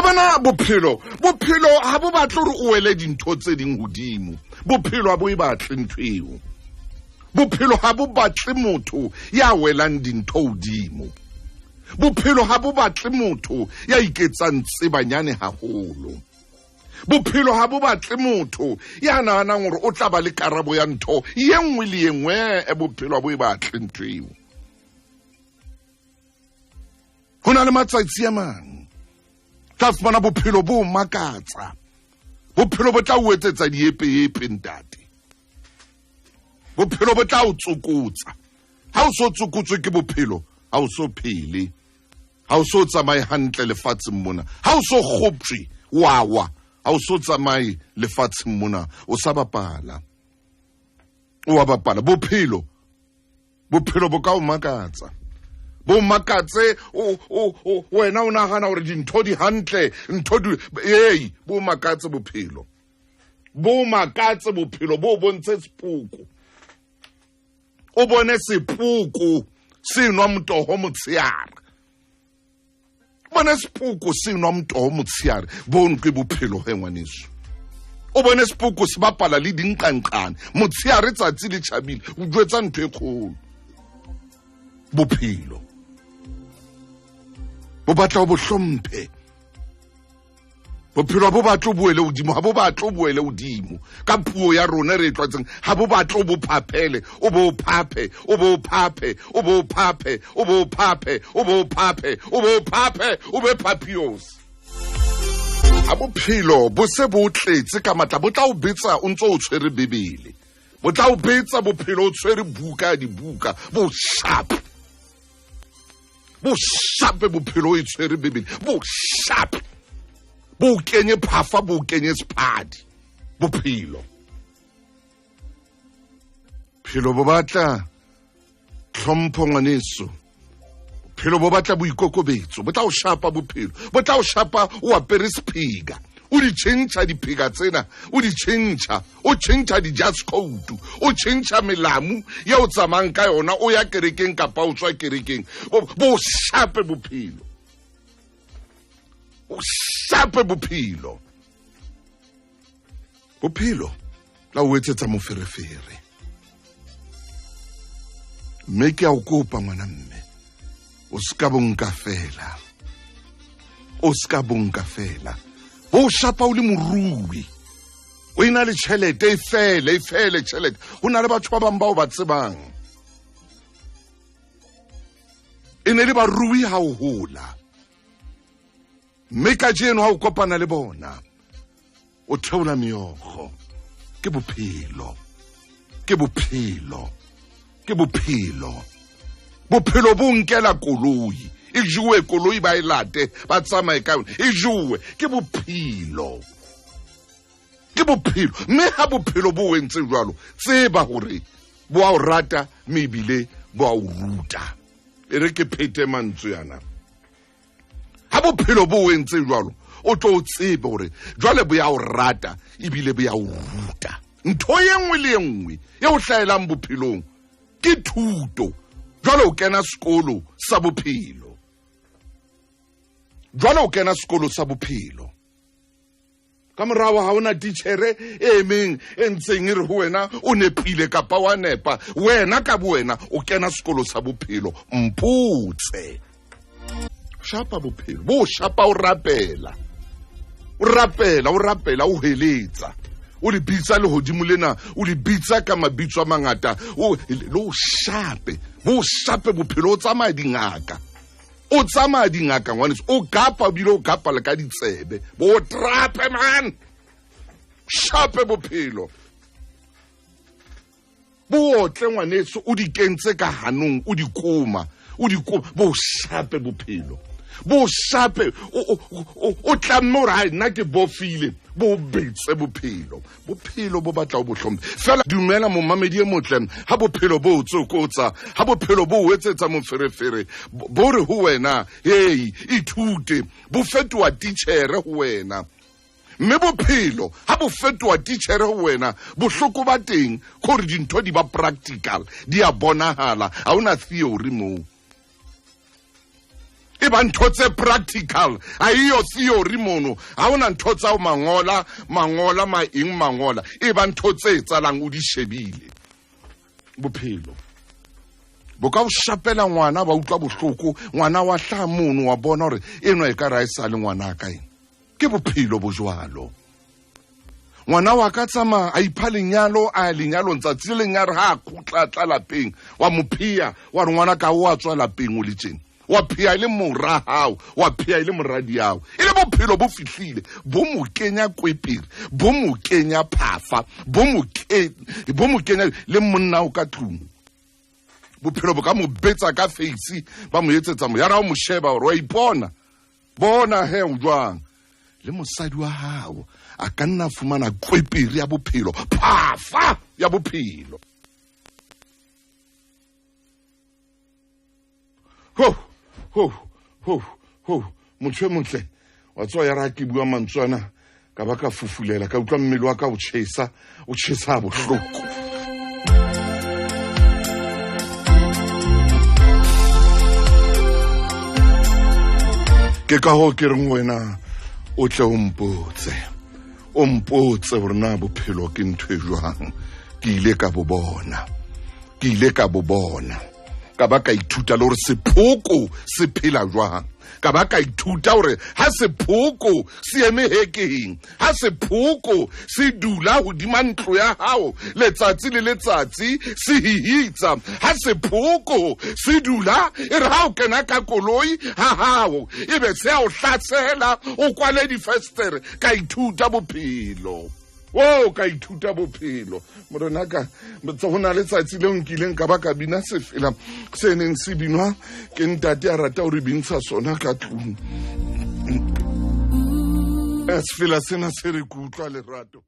Wa bona bophelo, bophelo ha bo batle hore o wele dintho tse ding hodimo. Bophelo ha bo e batle ntho eo. Bophelo ha bo batle motho ya welang dintho hodimo. Bophelo ha bo batle motho ya iketsang tsebanyane haholo. Bophelo ha bo batle motho ya nahanang hore o tla ba le karabo ya ntho ye nngwe le ye nngwe. Bophelo ha bo e batle ntho eo. Ho na le matsatsi a mang tla fumana bophelo bo makatsa. Bophelo bo tla o etsetsa diepeepe, ntate. Bophelo bo tla o tsokotsa. Ha o so tsokotswe ke bophelo, ha o so phele, ha o so tsamaye hantle lefatsheng mona, ha o so kgoptjwe wawa, ha o so tsamaye lefatsheng mona, o sa bapala, o wa bapala. Bophelo, bophelo bo ka o makatsa, bo makatse o wena o nahana hore dintho di hantle, ntho di ei, bo makatse bophelo, bo makatse bophelo, bo bontshe sepoko, o bone sepoko se nwa motoho motsheare, bone sepoko se nwa motoho motsheare, bo nkwe bophelo he ngwaneso. O bone sepoko se bapala le dinqanqane motsheare, tsatsi le tjhabile, o jwetsa ntho e kgolo. Bophelo bo batla o bo hlomphe. Bophelo bo batla o boele hodimo, ha bo batle o boele hodimo. Ka puo ya rona re e tlwaetseng, ha bo batle o bo phaphele, o bo phaphe, o bo phaphe, o bo phaphe, o bo phaphe, o bo phaphe, o bo phaphe, o be phapios. Ha bophelo bo se bo tletse ka matla, bo tla o betsa o ntso o tshwere Bibele. Bo tla o betsa bophelo o tshwere buka ya dibuka, bo sharp. Bo sharp bophelo o e tshwere Bibele, bo sharp. Bo kenye phafa, bo kenye sephadi. Bophelo. Phelo bo batla tlhompho ngwaneso. Bophelo bo batla boikokobetso, bo tla o shapa bophelo, bo tla o shapa o apere sephika. O di tjhentjha diphika tsena, o di tjhentjha, o tjhentjha di-jazz coat, o tjhentjha melamu ya o tsamayang ka yona, o ya kerekeng kapa o tswa kerekeng. Bo shape bophelo. O shape bophelo. Bophelo la o etsetsa moferefere. Mme ke a o kopa ngwana mme, o ska bo nka fela. O ska bo nka fela. Bo shapa o le morui. O ena le tjhelete e fele, e fele tjhelete. Ho na le batho ba bang bao ba tsebang. E ne le barui ha o hola. Mme kajeno ha o kopana le bona, o theola meokgo. Ke bophelo. Ke bophelo. Ke bophelo. Bophelo bo nkela koloi. E jowe koloi ba e late, ba tsamaye ka yona. E jowe. Ke bophelo. Ke bophelo. Mme ha bophelo bo entse jwalo, tseba hore bo a o rata mme ebile bo a o ruta. E re ke phete mantswe ana. Ha bophelo bo entse jwalo, o tlo o tsebe hore jwale bo ya o rata ebile bo ya o ruta. Ntho e nngwe le e nngwe e o hlahelang bophelong ke thuto. Jwale o kena sekolo sa bophelo. Jwale o kena sekolo sa bophelo. Ka morao ha ona titjhere e emeng e ntseng e re ho wena o nepile kapa wa nepa, wena ka bo wena o kena sekolo sa bophelo. Mpotse. Shapa bophelo, bo shapa o rapela. O rapela, o rapela, o heletsa. O le bitsa lehodimo lena, o le bitsa ka mabitso a mangata, o le o shape, bo shape bophelo, o tsamaya dingaka. O tsamaya dingaka ngwaneso, o gapa o bile o gapa le ka ditsebe. Bo trape man. Shape bophelo. Bo otle ngwaneso, o di kentse ka hanong, o di koma, o di koma, bo shape bophelo. Bo shape, o tlamme hore hai nna ke bofile, bo betse bophelo. Bophelo bo batla o bo hlomphe. Fela dumela momamedi e motle, ha bophelo bo o tsokotsa, ha bophelo bo o etsetsa moferefere, bo re ho wena, hey, ithute, bo fetoha titjhere ho wena. Mme bophelo ha bo fetoha titjhere ho wena, bohloko ba teng ke hore dintho di ba practical, di a bonahala, ha hona theory moo. E ba ntho tse practical, a iyo theory mono. Ha hona ntho tsa mangola, mangola ma eng mangola. E ba ntho tse etsahalang o di shebile. Bophelo bo ka o shapela ngwana ba utlwa bohloko, ngwana wa hlaha mono wa bona hore enwa e ka re ha e sa le ngwana ka eng. Ke bophelo bo jwalo. Ngwana wa ka tsamaya a ipha lenyalo, a ya lenyalong tsatsi le leng a re ha a khutla tla lapeng, wa mo phea, wa re ngwana ka o a tswa lapeng o le tjena. Wa phea e le mora hao, wa phea e le moradi hao. E le bophelo bo fihlile, bo mo kenya kwepere, bo mo kenya phafa, bo mo kenya le monna o ka tlung. Bophelo bo ka mo betsa ka face, ba mo etsetsa mo yara o mo sheba hore wa ipona. Bona he o jwang. Le mosadi wa hao a ka nna fumana kwepere ya bophelo, phafa ya bophelo. Ho ho ho ho, motho e motle wa tswa ya ra ke bua mantswe ana ka ba ka fufulela, ka utlwa mmele wa ka o tjhesa, o tjhesa bohloko. Ke ka hoo ke reng wena o tle o mpotse hore na bophelo ke ntho e jwang. Ke ile ka bo bona, ke ile ka bo bona, ka ba ka ithuta le hore sephoko se phela jwang, ka ba ka ithuta hore ha sephoko se eme hekeng, ha sephoko se dula hodima ntlo ya hao letsatsi le letsatsi se hihitsa, ha sephoko se dula e re ha o kena ka koloi ha hao e be se a o hlasela, o kwale difestere. Ka ithuta bophelo. O ka ithuta bophelo. Morena ka ho na le tsatsi leo nkileng ka ba ka bina sefela se neng se binwa ke ntate a rata hore bintsha sona ka tlung. Sefela sena se re ke utlwa lerato.